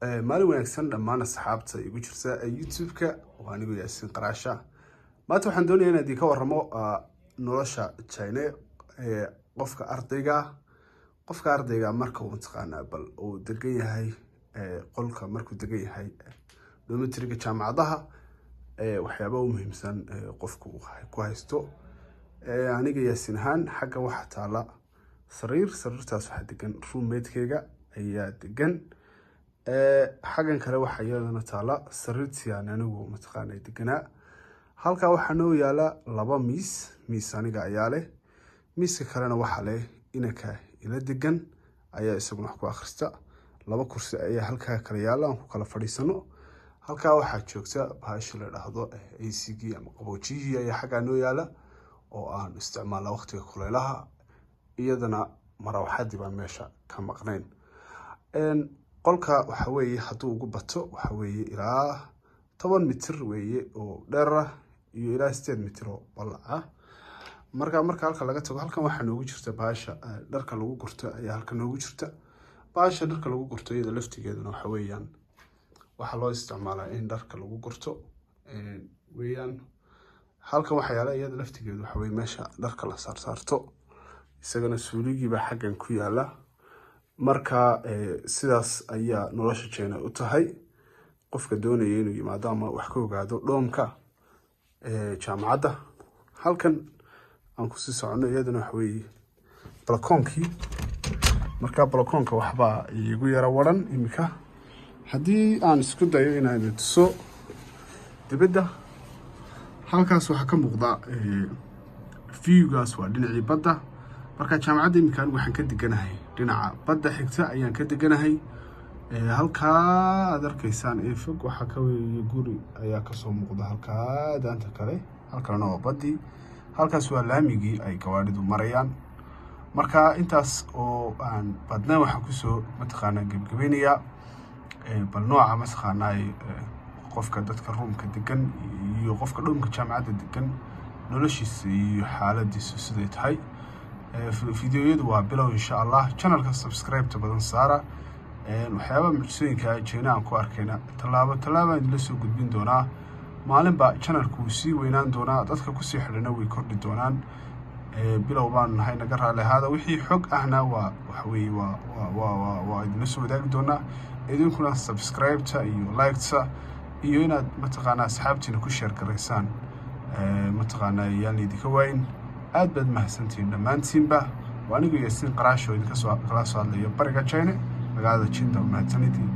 Maalin wanaagsan dhammaan asxaabta igu jirta YouTube-ka. Waa anigu Yaasiin Qaraasha. Maanta waxaan doonaya inaan idinka waramo nolosha China ee qofka ardayga. Qofka ardayga marka uu mataqaanaa bal uu degan yahay qolka, markuu degan yahay dormitoryga jaamacadaha, waxyaaba u muhiimsan qofku ku haysto. Aniga Yaasiin ahaan, xagga waxaa taala sariir. Sariirtaas waxaa degan roommate-keyga ayaa degan. Xaggan kale waxaa iyadana taala sariirtii aan anigu mataqaana deganaa. Halkaa waxaa noo yaala laba miis. Miis aniga ayaa leh, miiska kalena waxaa leh inanka ila degan ayaa isaguna wax ku akhrista. Laba kursi ayaa halkaa kala yaala aan ku kala fadhiisano. Halkaa waxaa joogta bahasha la dhahdo AC-gii ama qaboojiyihii ayaa xaggaa noo yaala oo aan isticmaalna waqtiga kuleylaha. Iyadana marawaxadii baan meesha ka maqnayn. Qolka waxa weeye, hadduu ugu bato, waxa weeye ilaa 10 mitir weeye oo dheer ah iyo ilaa 8 mitir oo ballac ah. Marka halka laga tago, halkan waxaa noogu jirta bahasha dharka lagu gurto ayaa halkan noogu jirta. Bahasha dharka lagu gurto iyada laftigeeduna waxa weeyaan waxaa loo isticmaalaa in dharka lagu gurto weeyaan. Halkan waxaa yaala iyada laftigeedu waxa weye meesha dharka la saarsaarto. Isagana suuligiibaa xaggan ku yaala. Marka sidaas ayaa nolosha China u tahay. Qofka doonaya inuu yimaado ama wax ka ogaado dormka jaamacadda, halkan aan kusii soconno iyadana waxa weeye balkoonkii. Marka balkoonka waxbaa iigu yara waran. Iminka haddii aan isku dayo inaan idin tuso dibadda, halkaas waxaa ka muuqda viewgaas, waa dhinacii badda. Marka jaamacadda iminka anigu waxaan ka deganahay dhinaca badda xigta ayaan ka deganahay. Halkaa aad arkaysaan ee fog waxaa ka weeye guri ayaa kasoo muuqda halkaa daanta kale. Halkalena waa baddii, halkaas waa laamigii ay gawaadhidu marayaan. Marka intaas oo aan badnayn waxaan kusoo mataqaanaa gebgebeynayaa bal nooca mataqaanaa qofka dadka roomka degan iyo qofka dormka jaamacadda degan noloshiisa iyo xaaladiisu siday tahay. Fideoyadu waa bilow, insha Allah. Channelka subscribe-ta badan saara. Waxyaabaha mucjisooyinka China aan ku arkayna tallaabo tallaabaan idinla soo gudbin doonaa. Maalinba channelku wuu sii weynaan doonaa, dadka kusii xidhana way kordhi doonaan. Bilow baan nahay, naga raali ahaada. Wixii xog ahna waa waxaweye waa idinla soo wadaagi doonaa. Idinkuna subscribe-ta iyo like-ta iyo inaad mataqaanaa asxaabtiina ku share garaysaan mataqaanaa yaan idinka waayin. Aad baad mahadsantihiin dhammaantiinba. Waa anigu Yaasiin Qaraasho, idinka soo kala soo hadlayo bariga China, magaalada Jinda. Mahadsanidii.